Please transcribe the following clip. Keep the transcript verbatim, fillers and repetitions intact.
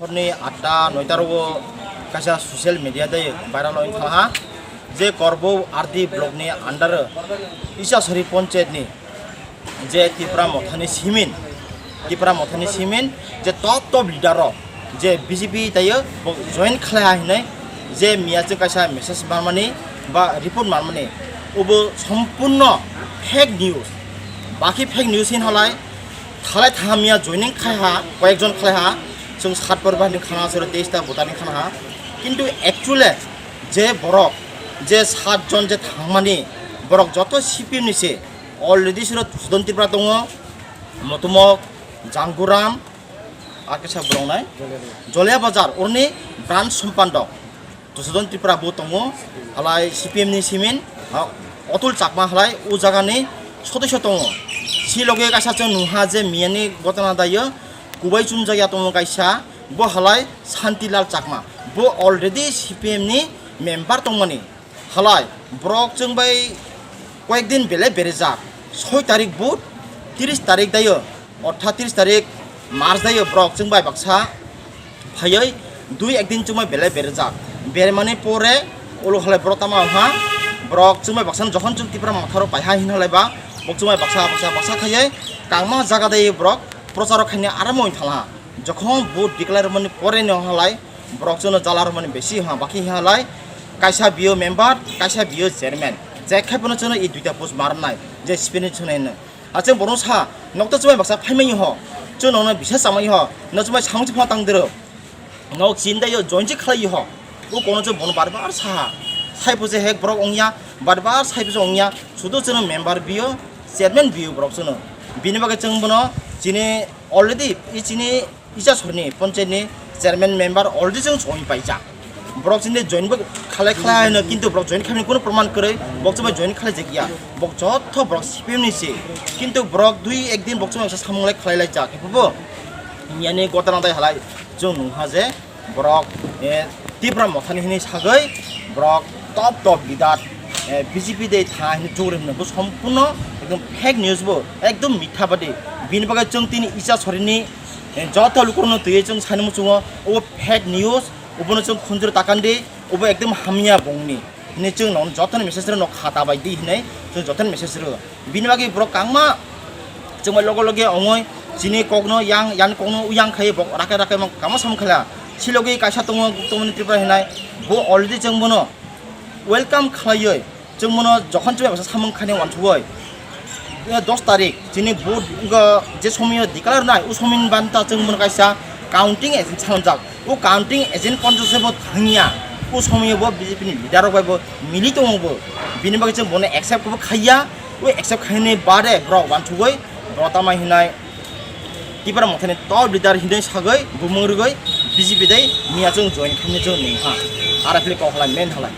Horni atta noita rogo kaisa social media dai viral oi thangha je Korbo R D block ni under o Isasori ponchayat ni je Tipra Mothani simin, Tipra Mothani simin je top top leader rok je B J P tayo bo join khlaiha hinwi je miya chwng kaisa message manmani ba report manmani, obo sompurno fake news. Baki fake news hin halai thalai thaha miya joining khlaiha, koyekjon khlaiha, chwng sat por bahini khana aswrwi teis ta botani khana ha. Kintu actually je borok, je sat jon je thangmani borok joto C P M ni se, already suro Sudon Tripura tongo, Motumok, Janguram, ar kisa borok nai Jolia Bazar, oroni branch sompando. Dusodon Tripura bo tongo, halai C P M ni simin, ha, Otul Chakma halai o jaga ni sodosyo tongo. Si loge kaisa chwng nungha je miyani gotana dayo, kubai chumjakya tongo kaisa, bo halai Santilal Chakma, bo already C P M ni member tongmani. Halai borok chwng bai koyekdin belai berejak, soi tarik vote, tiris tarik dayo, ortha tiris tarik March dayo borok chwng bai baksa phaiwi dui ekdin chwng bai belai berejak. Bermani pore ulo halai borok tamo wngkha, borok chwng bai baksa jokhon chwng Tipra Motharo paiha hin halai ba, bo chwng bai baksa baksa baksa khaiwi kangma jaga dayo borok procharo khaina aramo wng thala. Jokhon vote declare mani pore no halai borok chwngno jala rwmani besi ha, baki halai kaisa biyo member, kaisa biyo chairman. Je khai bono chwngno i duita post marnai, je spini chwngno hino. Achang bono sa, nok to chwmai baksa phaimai ho, chwng nokno bisa chamai ho, no chwmai samung chwphang tang dero. Nok chinda yo join chi khlai ho. O kono chwng bono bar bar sa ha. Sai pose hek borok ongya, bar bar sai pose ongya, sudo chwngno member biyo, chairman biyo borok chwngno. Bini bagwi chwng bono chini already i chini Isasori ni ponchayat ni chairman member already chwng join paijak. Borok chini join bo khalai khalai no, kintu borok join khaimani kuno proman kwrwi, borok chwng join khalai jakya. Borok jotto borok C P M ni se, kintu borok dui ekdin borok chwng samung lai khalai lai jak. Bo miyani gotana dai halai chwng nungha je borok, eh, Tipra Mothani hinwi sagwi borok top top leader, eh, B J P dei tha hinwi chugrim no, bo sompurno ekdom fake news bo, ekdom mitha badi. Bini bagwi chwng tini Isasori ni, eh, joto lukurokno twiwi chwng sani muchungo, obo fake news, obono chwng khunjur takandi, obo ekdom hamya bongni hinwi chwng no jotono message rwno khata bai di hinwi chwng jotono message rwo. Bini bagwi borok kangma chwngbai logo loge ongoi chini kokno yang, yang kokno uyang khai bo rake rake mang kama sam khala. Silogwi kaisa tongo Guktongmani Tripura hinai, bo already chwng bono welcome khlaioi, chwng bono jokhon chwngbai baksa samung khani wansugoi. Dos tarik chini vote wngkha, je somoyo declare nai, o somoyni banta chwng bono kaisa counting agent sanamjak. O counting agent ponchos se bo thangya. O somoyo bo B J P ni leader rok bai bo mili tongo bo. Bini bagwi chwng bono accept bo khaiya. O accept khaini bade borok wansugwi borok tamo hinai Tipra Mothani top leader hinwi sagwi bumung rwgwi B J P dei miya chwng join khaini chwng nung ha. Ara phili kok halai men halai.